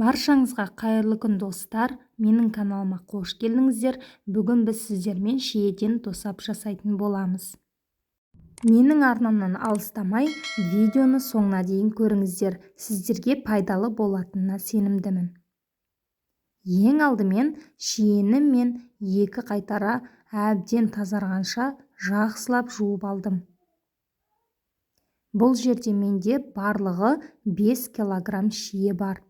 Баршаңызға қайырлы күн, достар! Менің каналыма қош келдіңіздер. Бүгін біз сіздермен шиеден тосап жасайтын боламыз. Менің арнамнан алыстамай, видеоны соңына дейін көріңіздер. Сіздерге пайдалы болатынына сенімдімін. Ең алдымен шиені мен екі қайтара әбден тазарғанша жақсылап жуып алдым. Бұл жерде менде барлығы 5 килограмм шие бар.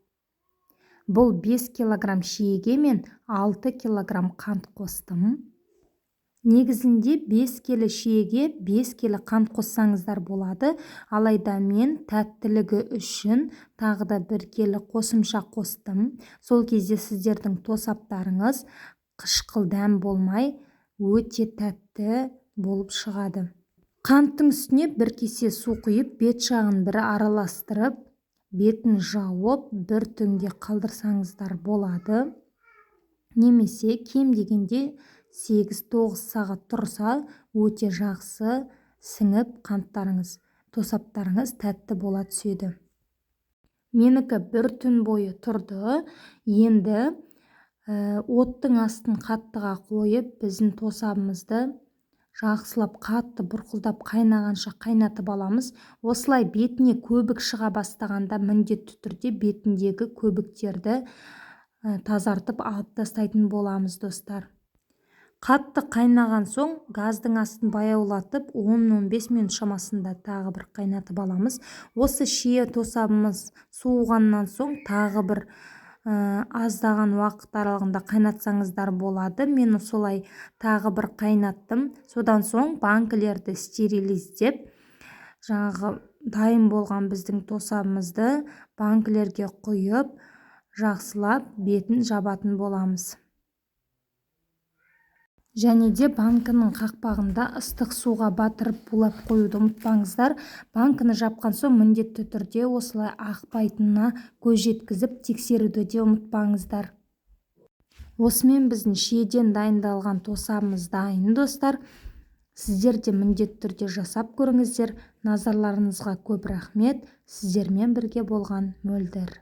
Бұл 5 килограмм шиеге мен 6 килограмм қант қостым. Негізінде 5 келі шиеге 5 келі қант қоссаңыздар болады. Алайда мен тәттілігі үшін тағы да 1 келі қосымша қостым. Сол кезде сіздердің тосаптарыңыз қышқыл дәм болмай, өте тәтті болып шығады. Қанттың үстіне 1 кесе су құйып, бет жағын бір араластырып, бетін жауып, бір түнге қалдырсаңыздар болады. Немесе кем дегенде 8-9 сағат тұрса, өте жақсы сіңіп қанттарыңыз, тосаптарыңыз тәтті бола түседі. Менікі бір түн бойы тұрды. Енді оттың астын қаттыға қойып, біздің тосабымызды жақсылап қатты бұрқылдап қайнағанша қайнатып аламыз. Осылай бетіне көбік шыға бастағанда міндетті түрде бетіндегі көбіктерді тазартып алып тастайтын боламыз, достар. Қатты қайнаған соң газдың астын баяулатып 10-15 минут шамасында тағы бір қайнатып аламыз. Осы шие тосабымыз суығаннан соң тағы бір аздаған уақыт аралығында қайнатсаңыздар болады. Мен солай тағы бір қайнаттым. Содан соң банкілерді стерилиздеп, жаңағы дайын болған біздің тосабымызды банкілерге құйып, жақсылап бетін жабатын боламыз. Және де банкінің қақпағында ыстық суға батырып булап қоюды ұмытпаңыздар. Банкіні жапқан соң міндетті түрде осылай ақпайтынына көз жеткізіп тексеруді де ұмытпаңыздар. Осымен біздің шиеден дайындалған тосабымыз дайын, достар. Сіздер де міндетті түрде жасап көріңіздер. Назарларыңызға көп рахмет. Сіздермен бірге болған Мөлдір.